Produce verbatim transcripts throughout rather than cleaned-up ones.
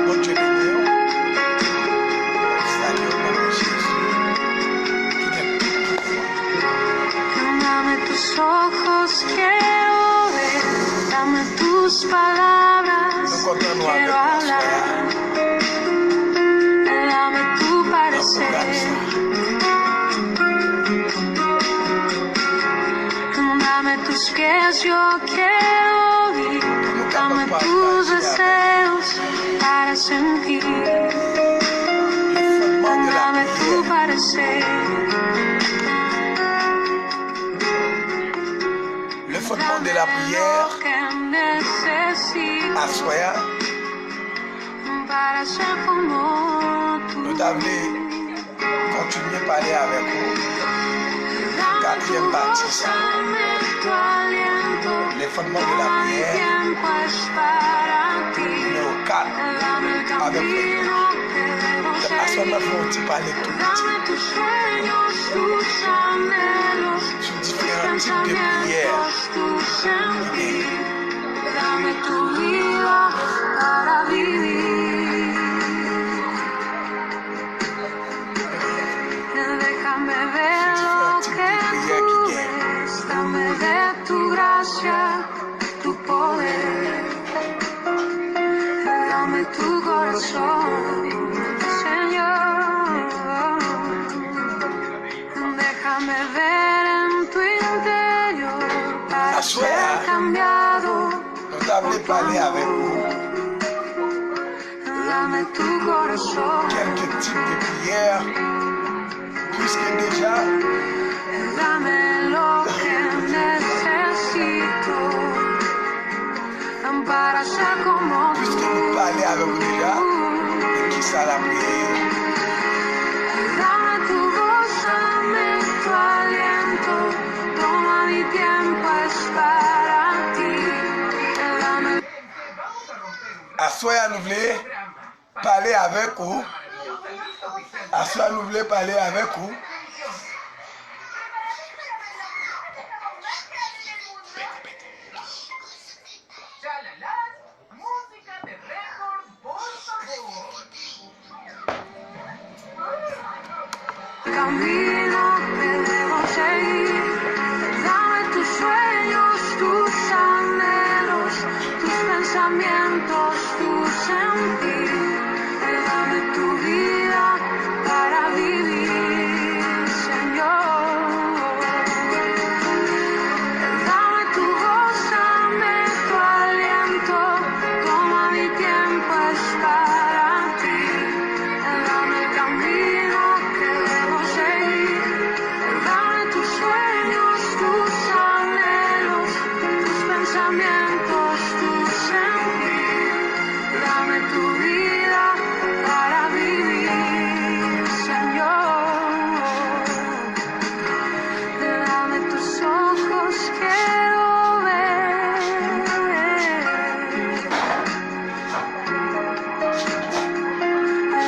Bondye beni w. Salye w nan non Jezi ki gen tout pouvwa. Dame tus ojos, quiero ver. Dame tus palabras, quiero hablar. Dame tu parecer. Dame tus pies, yo quiero ir. Dame tus deseos para sentir. Dame tu parecer. Le fondement de la prière. Aswè a, nou ta vle kontinye pale avèk ou sou katriyèm pati sa a. Le fondement de la prière, nimewo kat, avèk frè Georges. Aswè a, n ap fè yon ti pale tou piti sou diferan tip de priyè ki genyen. Dame tu vida para vivir. Déjame ver lo que tú ves. Dame de tu gracia, tu poder. Dame tu corazón, Señor. Déjame ver en tu interior para ser cambiado. Aswè a, nou ta vle pale avèk ou. Dame tu corazón. Kèlke tip de priyè, piske deja. Dame lo que necesito. Piske nou pale avèk ou deja, de kisa l ap ye. Dame tu voz, dame tu aliento, toma mi tiempo, es para ti. Dame. Aswè a nou vle pale avèk ou. Aswè a nou vle pale avèk ou. Camino que debo seguir, dame tus sueños, tus anhelos, tus pensamientos, tu sentir, dame tu vida para vivir, Señor. Dame tu voz, dame tu aliento, toma mi tiempo, es para ti. Dame el camino que debo seguir. Dame tus sueños, tus anhelos, tus pensamientos, tu sentir. Dame tu vida para vivir, Señor. Dame tus ojos, quiero ver.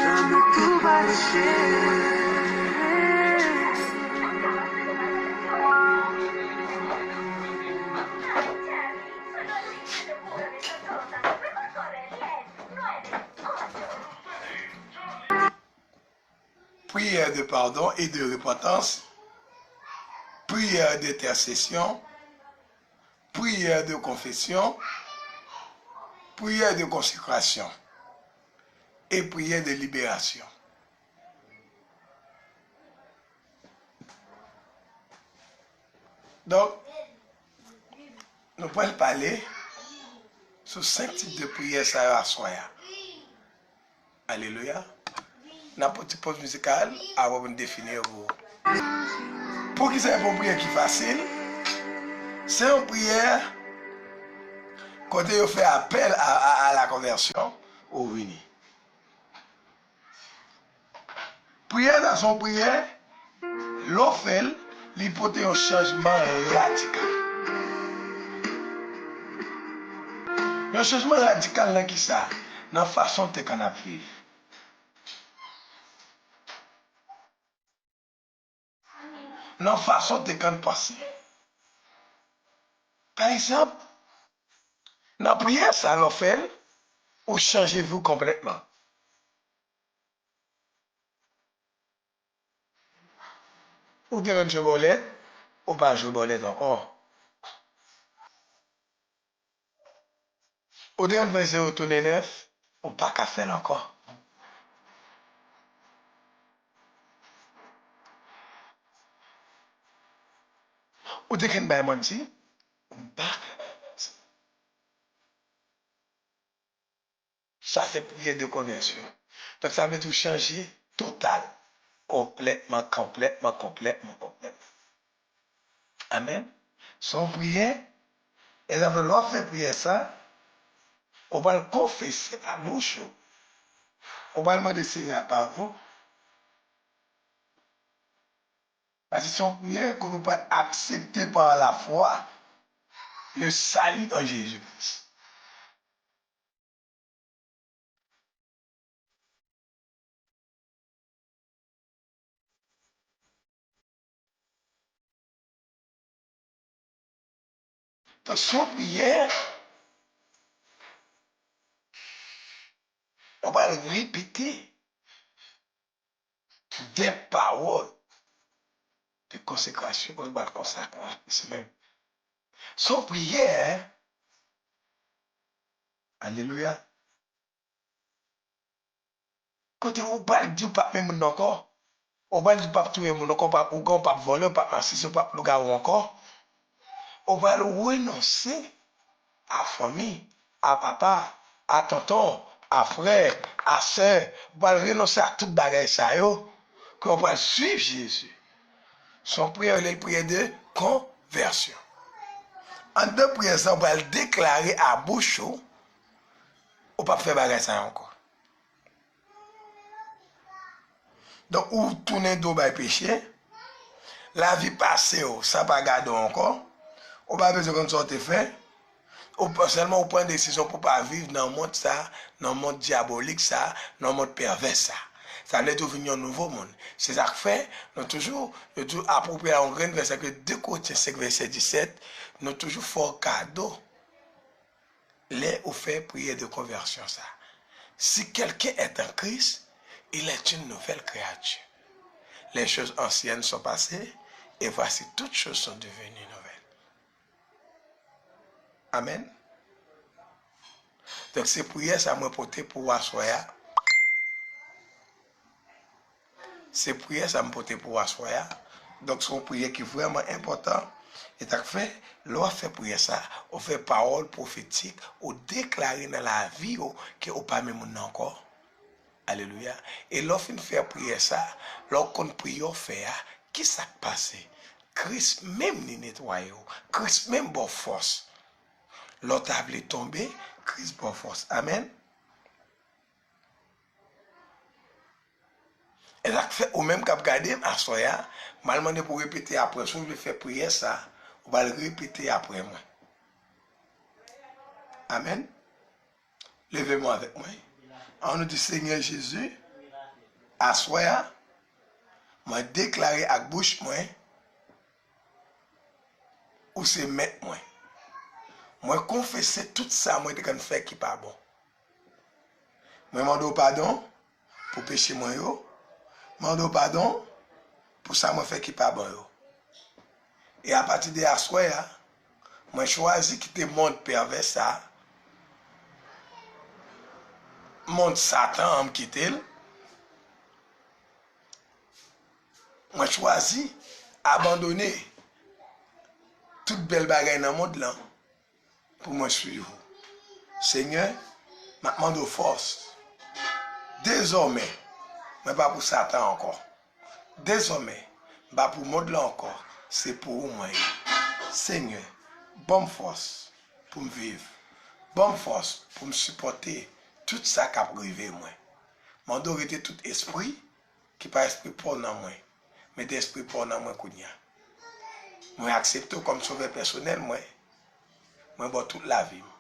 Dame tu parecer. Prière de pardon et de repentance, prière d'intercession, prière de confession, prière de consécration et prière de libération. Donk, nou pral pale sou senk tip de priyè sa yo aswè a. Alelouya. N ap pran ti poz mizikal, apre pou n defini yo pou ou. Poukisa se yon priyè ki fasil? Se yon priyè kote yo fè apèl a, a, a la konvèsyon, ou vini. Priyè sa se yon priyè, lè w fè l, li pote yon chanjman radikal. Yon chanjman radikal nan kisa? Nan fason w te konn ap viv. Nan fason w te konn panse. Pa egzanp, nan priyè sa, lè w fè l, ou chanje vi w konplètman. Ou te konn jwe bòlèt, ou pa jwe bòlèt ankò. Ou te konn fè zewo tounen nèf, ou pa ka fè l ankò. Ou te konn bay manti, ou pa ka bay manti. Sa se priyè de konvèsyon. Donk, sa vle di w chanje total. Konplètman, konplètman, konplètman, konplètman. Amèn. Se yon priyè. E sa fè, lè w ap fè priyè sa, ou pral konfese ak bouch ou. Ou pral mande Senyè a padon. Paske se yon priyè ke nou pral aksepte pa lafwa le salut en Jésus-Christ. Donk, se yon priyè, ou pral repete de pawòl de konsekrasyon, ou pral konsakre, se menm. Se yon priyè, alelouya. Kote ou pral di w p ap men moun nan ankò. Ou pral di w p ap touye moun ankò, ou p ap ougan, ou p ap vòlè, ou p ap masisi, ou p ap lougawou ankò. Ou pral renonse a fanmi, a papa, a tonton, a frè, a sè. Ou pral renonse a tout bagay sa yo, ke ou pral swiv Jezi. Se yon priyè, rele l priyè de konvèsyon. Anndan priyè sa, ou pral deklare a bouch ou, ou p ap fè bagay sa yo ankò. Donk, ou tounen do bay peche, lavi pase w san pa gade w ankò, ou pa bezwen konn sa w te fè, ou pa, sèlman ou pran desizyon pou w pa viv nan mond sa, nan mond dyabolik sa, nan mond pèvè sa. Sa vle di w vin yon nouvo moun. Se sa k fè, nou toujou, nou toujou apwopriye a yon grenn vèsè ke de Korentyen senk vèsè disèt, nou toujou fè w kado. Lè ou fè priyè de konvèsyon sa, si quelqu'un est en Christ, il est une nouvelle créature. Les choses anciennes sont passées, et voici toutes choses sont devenues nouvelles. Amèn. Donk, se priyè sa mwen pote pou w aswè a. Se priyè sa m pote pou w aswè a. Donk, se yon priyè ki vrèman enpòtan. E sa k fè, lè w ap fè priyè sa, ou fè pawòl pwofetik, ou deklare nan lavi w ke ou pa menm moun nan ankò. Alelouya. E lè w fin fè priyè sa, lè w konn priyè w fè a, ki sa k pase? Kris menm li netwaye w. Kris menm ba w fòs. Lè w ta vle tonbe, Kris ba w fòs. Amèn. E sa k fè ou menm k ap gade m aswè a, m al mande pou w repete apre. Si w vle fè priyè sa, ou pral repete apre mwen. Amèn. Leve men w avèk mwen. An nou di, Senyè Jezi, aswè a, mwen deklare ak bouch mwen, ou se mèt mwen. Mwen konfese tout sa mwen te konn fè ki pa bon. Mwen mande w padon pou peche mwen yo. Mande w padon pou sa mwen fè ki pa bon yo. E apati de aswè a, mwen chwazi kite mond pèvè sa, mond Satan an, m kite l. Mwen chwazi abandone tout bèl bagay nan mond lan pou mwen swiv ou. Senyè, m ap mande w fòs. Dezòmè, mwen pa pou Satan ankò. Dezòmè, m pa pou mond lan ankò. Se pou ou mwen ye. Senyè, ban m fòs pou m viv. Ban m fòs pou m sipòte tout sa k ap rive mwen. Mande w rete tout espri ki pa espri pa w nan mwen. Mete espri pa w nan mwen kounye a. Mwen aksepte w kòm sovè pèsonèl mwen. Mwen ba w tout lavi m.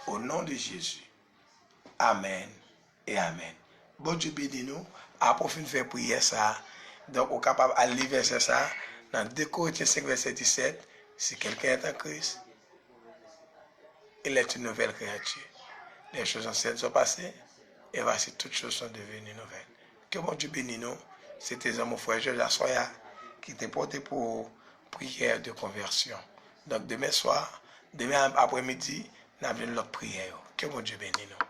O non de Jezi. Amèn e amèn. Bondye beni nou. Apre w fin fè priyè sa a, donk, ou kapab al li vèsè sa a nan de Korentyen senk vèsè disèt, si quelqu'un est en Christ, Il est une nouvelle créature. Les choses anciennes sont passées, et voici toutes choses sont devenues nouvelles. Ke Bondye beni nou. Se te zanmi w frè Jòj Aswaya ki te pote pou ou priyè de konvèsyon. Donk, demen swa, demen aprèmidi, n ap jwenn lòt priyè yo. Ke Bondye beni nou.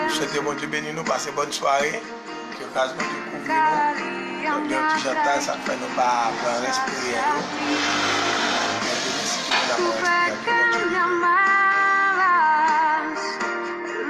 M swete Bondye beni nou, pase bòn sware, ke gras Bondye kouvri nou. Donk, gen yon ti jantaj, sa k fè nou pa pran rès priyè yo. Men demen, si Dye vle, n ap pran rès priyè. Ke Bondye beni nou.